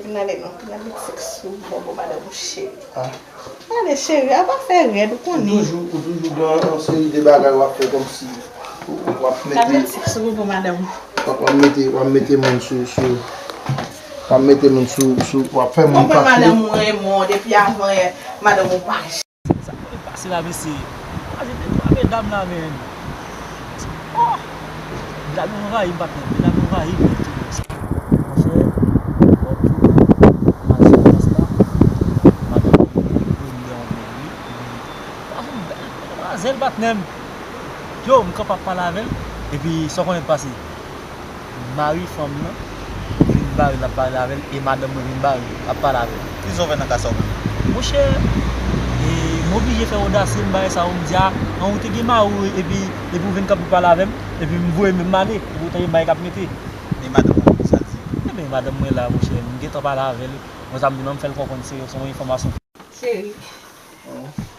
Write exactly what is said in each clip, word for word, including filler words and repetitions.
N ale non, n al met sèks sou bòbò madanm ou cheri. Ah. Ale cheri, a pa fè rèd, ou konnen. Ou toujou, ou toujou gen yon seri de bagay w ap fè kòmsi w ap mete. N al met sèks sou bòbò madanm ou. W ap, w ap mete, w ap mete moun sou, sou, w ap mete moun sou, sou, w ap fè moun kache. Madanm ou renmen w depi avan yè, madanm ou pa Sa konnen pase la, mesye. Kwaze de twa medam la, menm. Oh! Medam yo anvayi m, patnè. Medam yo anvayi m, menm, tou. Monchè, bòt yo, m al sou plas la. Madanm mwen, premye an mwen, wi. Epi, m tande yon bèl demwazèl, patnè m. Yo, m kanpe ap pale avè l. Epi, sa w konnen k pase? Mari fanm nan vin bare l ap pale avè l, e madanm mwen vin bare l ap pale avè l. Kisa w fè nan ka sa w menm? Monchè, e, m oblije fè odasye, m bare sa yo, m di, a, an ou te gen mari w, epi, epi w vin kanpe pale avè m, epi m voye men m ale, epi w tande bagay k ap mete. E madanm ou, sa l di? Ebyen, madanm mwen la, monchè, m gentan pale avè l, mwen sa m di non, m fè l konprann se, se yon enfòmasyon. Cheri,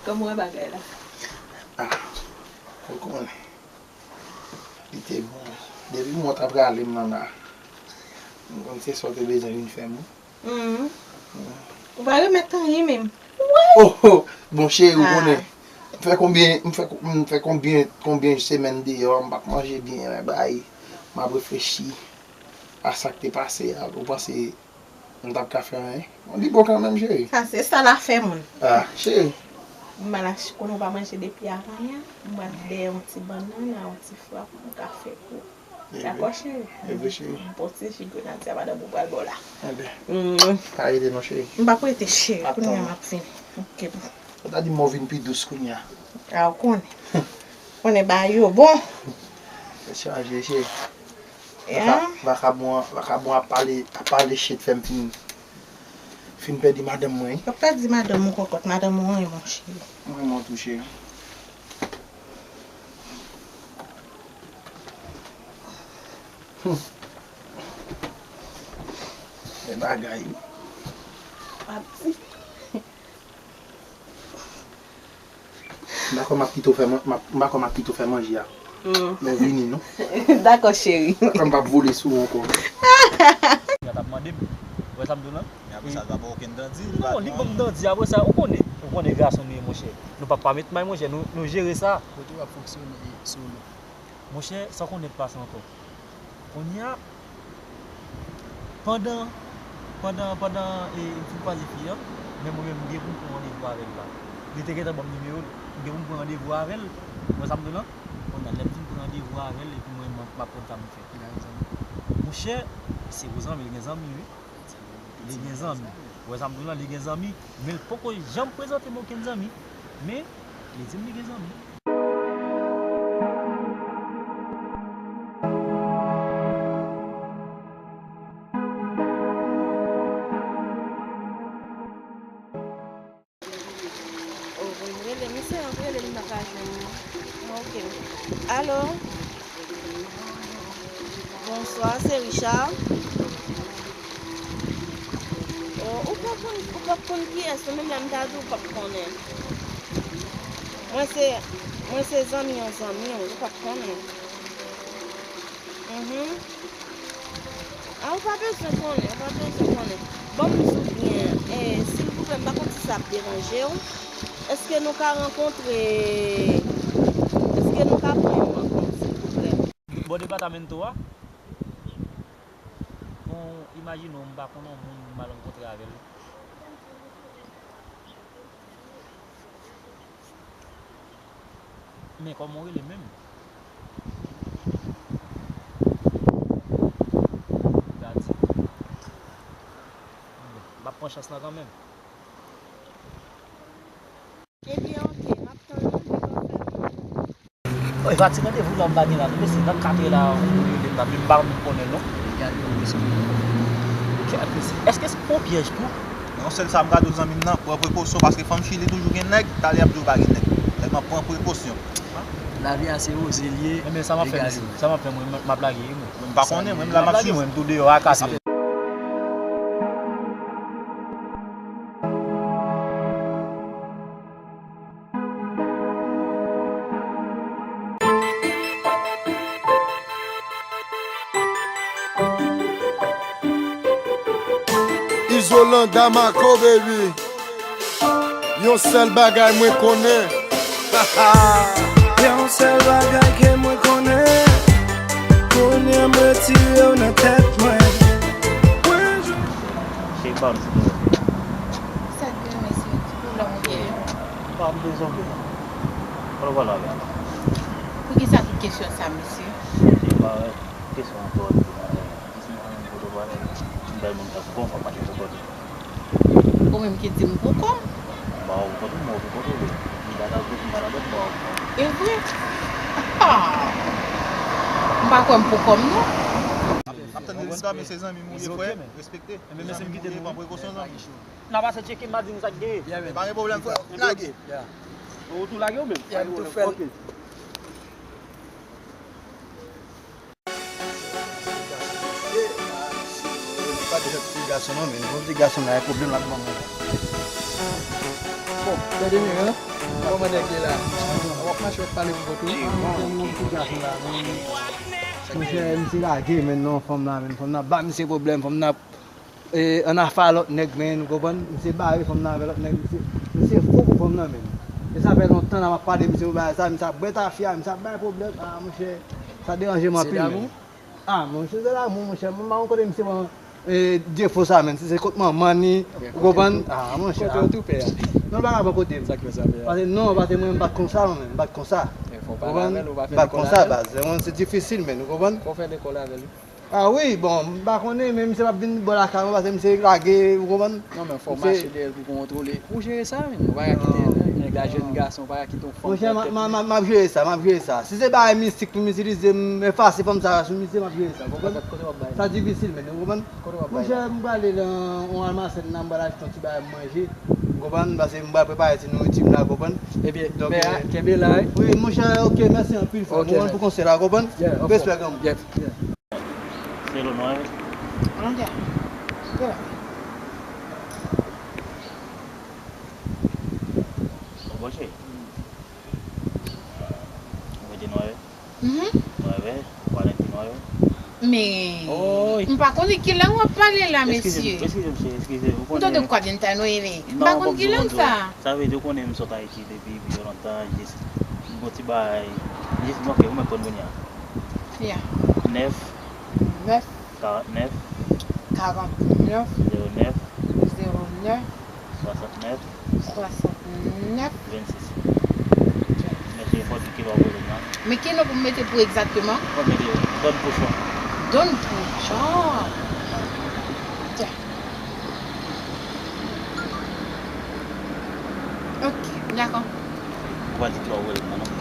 kòman w wè bagay la? Ah, ou konnen. Li te bon. Depi mwen t ap rale m nan la, m konn se sa w te bezwen vin fè m, wi. Mhm. Ou pa remèt anyen menm. Oh, oh, bon, cheri, ou konnen. M fè konbyen, m fè, m fè konbyen, konbyen semèn deyò, m p ap manje byen, bay. M ap reflechi a sa k te pase a. Ou panse m t ap ka fè anyen? Li bon kanmenm, cheri. Sa se sal afè moun. Ah, cheri. M al achte, konnen w pa manje depi avan yè. M al dèyè yon ti bannann, yon ti frap, yon kafe pou. Dakò, cheri? E vre, cheri. Bon ti ji grenadye a madanm ou pral ba w la. Enben. Mm. Pa rete non, cheri. M p ap rete, cheri. Kounye a m ap vini. Ok, boo. Ou ta di m ou vin pi dous kounye a. A, ou konnen. Konnen bagay yo bon. Tèt chaje, cheri. Vaka-, vakabon an, vakabon ap pale, ap pale shit fè m fin, fin pèdi madanm mwen, wi. Ou pèdi madanm ou kòkòt, madanm ou renmen w, cheri. Mwen renmen w tou, cheri. Hmm. Men bagay, wi. Pati. M pa kwè m ap kite w fè man-, m ap, m pa kwè m ap kite w fè manje a. Mm. Men vini, non. Dakò, cheri. M pa kwè m p ap vole sou ou ankò. Gad ap mande m. Ou wè sa m di w lan? Men apre sa, l pa ba w okenn dandi, li pa... Non, li ban m dandi. Apre sa, ou konnen. Ou konnen gason nou ye, monchè. Nou p ap pa met may, monchè. Nou, nou jere sa. Kote w ap fonksyone solo? Monchè, sa w konnen k pase ankò. Kounye a, pandan, pandan, pandan, e, m fin kwaze fi an, men mwen menm, m gen pou m pran randevou avè l la. Li te gentan ban m nimewo l. M gen pou m pran randevou avè l. Ou wè sa m di w lan? Kounye a, lè m fin pran randevou avè l, epi mwen, m ap, m ap konn sa m fè. Monchè, se gwo zanmi, li gen zanmi, wi. Li gen zanmi. Ou wè sa m di w lan, li gen zanmi. Men l poko janm prezante m okenn zanmi. Men, li di m li gen zanmi. Oh, bon, rele misye, rele m pa ka jwenn li. Ah, ok. Alo? Bonswa, se Richard. Oh, ou p ap konn, ou p ap konn kiyès, ou menm lè m ta di w p ap konnen. Mwen se, mwen se zanmi yon zanmi w, ou p ap konnen. Mhm. Ah, ou pa bezwen konnen, ou pa bezwen konnen. Ban m di w byen, eh, silvouplè, m pa konn si sa ap deranje w. Èske nou ka rankontre, èske nou ka pran yon rankont, silvouplè? Bò depatamento a, bon, imajine w, m pa konn yon moun m al rankontre avè l. Men kòman w rele menm? Gad sa. M ap pran chans lan kanmenm. Ebyen, ok, m ap tann ou, li pa fè mwen. Oy, pati randevou la m pa gen la non, mesye, nan katrè la, ou rele m la, men m pa menm konnen l non. Gad yon mesye. Kèt mesye. Èske se pa yon pyèj tou? Yon sèl sa m ka di w zanmi m nan, pran prekosyon paske fanm Chili toujou gen nèg, talè y ap di w pa gen nèg. Sèlman pran prekosyon. Lavi a se oze l ye. Ebyen sa m ap fè mesye, sa m ap fè mwen, m ap lage wi mwen. M pa konnen, mwen m la m ap swiv. Mwen m tou deyò a katrè. Jolanda Marco, baby. Yon sèl bagay mwen konnen. Yon sèl bagay ke mwen konnen. Kounye a m retire w nan tèt mwen. Cheri pa m, silvouplè. Sa k gen, mesye? Ki pwoblèm ou genyen? Pa m bezwen. Fò nou pale avè m. Poukisa tout kesyon sa, mesye? Cheri pa, kesyon an twò. Jis mwen menm kote w pale, m bèl moun k ap bon, w ap mache sou kòd. Ou menm ki di m pou kò m. M ba w pou kòd ou, m ba w pou kòd ou. M pa ta vle, m pa ta dòt, m ba w pou kòd ou. E vre? Ah! M pa kwè m pou kò m, non. Ap tann rezilta, mesye, zanmi m ou ye, frè. Respekte. Zanmi m ou ye, pran prekosyon, zanmi. N a pase tcheke m, a di m sa k genyen. Pa gen pwoblèm, frè. Lage. Ou tou lage ou menm? Yeah, m tou fè l. Ok. Pa de ti gason non, men bon ti gason la, e pwoblèm la ban mwen la. Bon, gade men, hein? Kòman nèg ye la? W ap mache w ap pale pou kont ou. Bon ti gason la, men monchè, misye lage, men non, fanm la, men fanm la ba misye pwoblèm, fanm la, e, ann afè a lòt nèg, men, ou konprann? Misye bare fanm nan avè lòt nèg, misye, misye fou pou fanm nan, men. E sa fè lontan la m ap pale misye pou bagay sa, misye ap bwè tafya, misye ap bay pwoblèm. Ah, monchè, sa deranje m anpil, men. Ah, monchè, se damou, monchè. Mwen pa konn kote misye pran, e, defo sa, men. Si se kot manman ni, ou konprann? Ah, monchè. Kote w tou pè a? Non, l pa ka pran kote m. Sa k fè sa pè a? Paske non, paske mwen m pa t konsa, non, men. M pa t konsa. Ou konprann? M pa t konsa, baz. Mwen, se difisil, men, ou konprann? Fò w fè lekòl avè l. Ah wi, bon, m pa konnen, men misye p ap vin bò lakay mwen, paske misye lage, ou konprann? Non, men fò w mache dèyè l pou kontwole. Ou jere sa, men. Ou pa ka kite l, men, gade jèn gason, ou pa ka kite yon fanm. Monchè, m ap jere sa, m ap jere sa. Si se bagay mistik pou m itilize, m efase fanm sa sou misye, m ap jere sa, ou konprann? Sa difisil, men, ou konprann? Monchè, m prale nan yon almasen la, m pral achte yon ti bagay m manje, ou konprann? Paske m pral prepare ti nouriti m la, ou konprann? Ebyen, pè a, kenbe la, wi. Wi, monchè, ok, mèsi anpil, frè. Ou konprann, pou konsèy la, ou konprann? Respè, granm. Selo nwa, wi. Ann, de la. Ou branche? Ou mete nwa, wi. Mhm. Nwa, wi. Ou pale anpil nwa, wi. Men, m pa konnen kilè w ap pale la, mesye. Eskize m, eskize m, cheri, eskize m. M tande kwa den tan, wi, men m pa konn kilè sa. Sa vle di, ou konnen m sot Ayiti depi byen lontan, jis m gon ti bagay, jis m, ok, ou mèt konn kounye a. Yeah. Nèf. Nèf. Karant nèf. Karant nèf. Zewo nèf. Zewo nèf. Swasant nèf. Swasant nèf. Vennsis. Mèsi, fò di ki lè w ap rele m nan. Men ki non pou m mete pou egzakteman? Fò mete Don Pouchon. Don Pouchon. Ok, dakò. Ou pa di ki lè w ap rele m nan, non.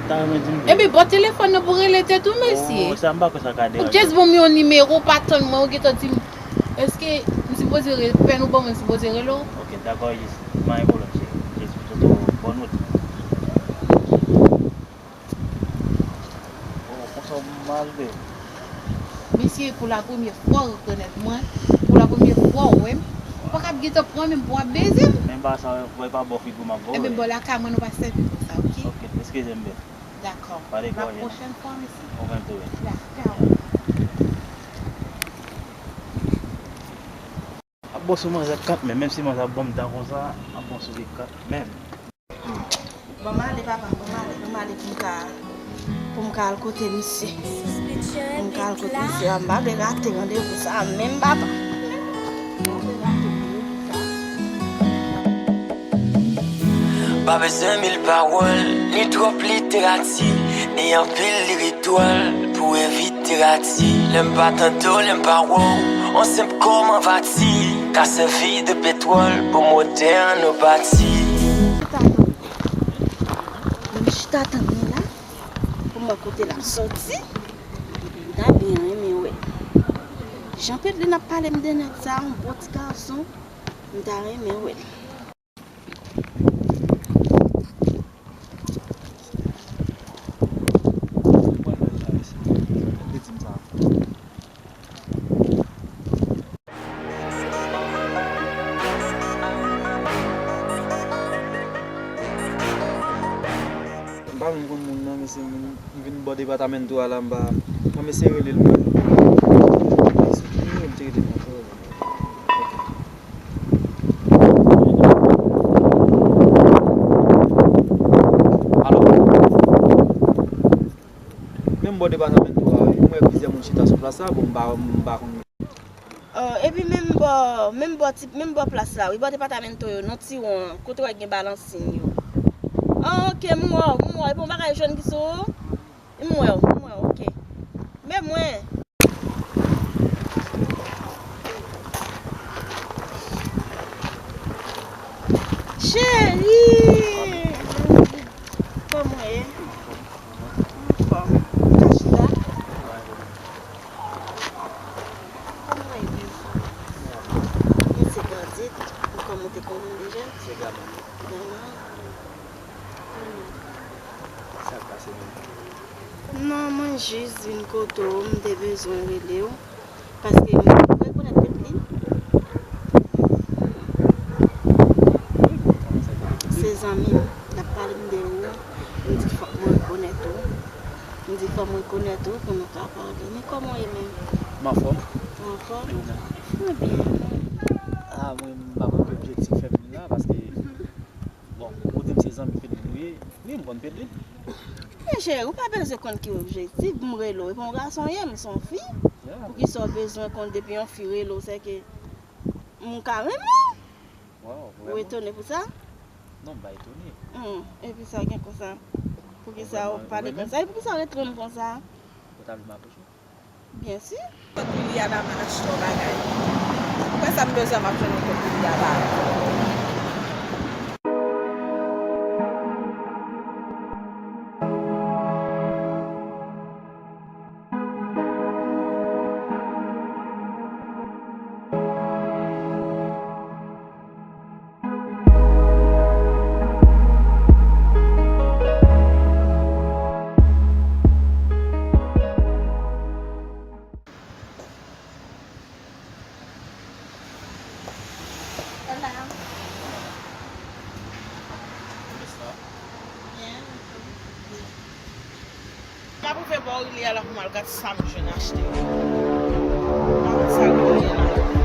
Ta renmen di m vre. Ebyen, bò telefòn nan pou rele tèt ou, mesye. Oh, sa m pa kwè sa ka deranje. Ou just ban m yon nimewo, ou pa tann mwen, ou gentan di m, èske m sipoze re-, pè nou ban mwen, m sipoze rele w? Ok, dakò, jis, pa gen pwoblèm, cheri. Jis, m swete w bòn wout. Oh, konsa w mal, baby. Mesye, pou la premyè fwa w rekonèt mwen, pou la premyè fwa w wè m, ou pa ka ap gentan pran men m pou w ap beze m. Men m pa sa, wè, pa bò figi w m ap ba w. Ebyen, bò lakay mwen, nou pa sèvi konsa, ok? Ok, eskize m, baby. Dakò. Pale kò w ye. La pwochèn fwa, mesye. Ou menm tou, wi. Dakò. Ap bon sou manzè kanmenm, menm si manzè ap ban m tan konsa, ap bon sou li kanmenm. Ban m ale, papa, ban m ale, ban m ale pou m ka, pou m ka al kote misye. Pou m ka al kote misye, m pa vle rate randevou sa a menm, papa. M pa vle rate randevou sa a. Pa bezwen mil pawòl, ni twòp literati, ni anpil lirik twòl pou evite rati. Lè m pa tande w, lè m pa wè w, on senp kòm anvati ka sèvi de petwòl pou motè an nou pati. Chita tann li. Menm chita tann li la, pou m wè kote l ap soti. M ta byen renmen wè l. Jan Pedlin ap pale m de nèg sa, yon bon ti gason, m ta renmen wè l. M pa menm konn moun nan, men se moun, m vin bò depatamental a la, m pa, mwen m eseye rele l, mwen. Bò depatamento a, wi. M wè plizyè moun chita sou plas la, bon, m pa, m pa konn. Oh, epi menm bò, menm bò ti, menm bò plas la, wi, bò depatamento yo, nan ti won an, kote w wè gen balansin yo. Ah, ok, m wè w, m wè w, epi yon bagay jòn ki sou ou? M wè w, m wè w, ok. Men mwen. Cheri! Kòman w ye? Anfòm. Ou ka chita? Kòman w ye menm? Mwen se Gardit. Kòman w te konnen m deja? Se Gaman. Gaman. Sa k pase menm? Non, mwen jis vin kote w, m te bezwen rele w. Paske m rekonèt tèt li. Se zanmi m, l ap pale m de ou. M di fòk mwen rekonèt ou. M di fòk mwen rekonèt ou pou nou ka pale. Men kòman w ye menm? M anfòm. Ou anfòm? E ou menm? Mwen byen. Ah, mwen, m pa konn ki objektif fè m vin la, paske, bon, ou di m se zanmi Pedline nou ye, wi, m konn Pedline. Men cheri, ou pa bezwen konn ki objektif, m rele w, e pa yon gason ye, m se yon fi. Yeah. Poukisa w bezwen konn depi yon fi rele w, sèke m ka renmen w? Wow, vrèman? Ou etone pou sa? Non, m pa etone. Hmm, epi sa gen konsa? Poukisa w pale konsa? E poukisa w ret ri m konsa? Ou ta vle m apwoche w? Byen si. Kot Liliana m al achte yon bagay. Ou kwè sa m bezwen m ap jwenn yon kot Liliana? Hola. ¿Cómo está? Bien, ¿y tú? Bien. M ap rive bò Rilye a la pou m al gad sa m jwenn achte. M ap wè sa Rilye a la.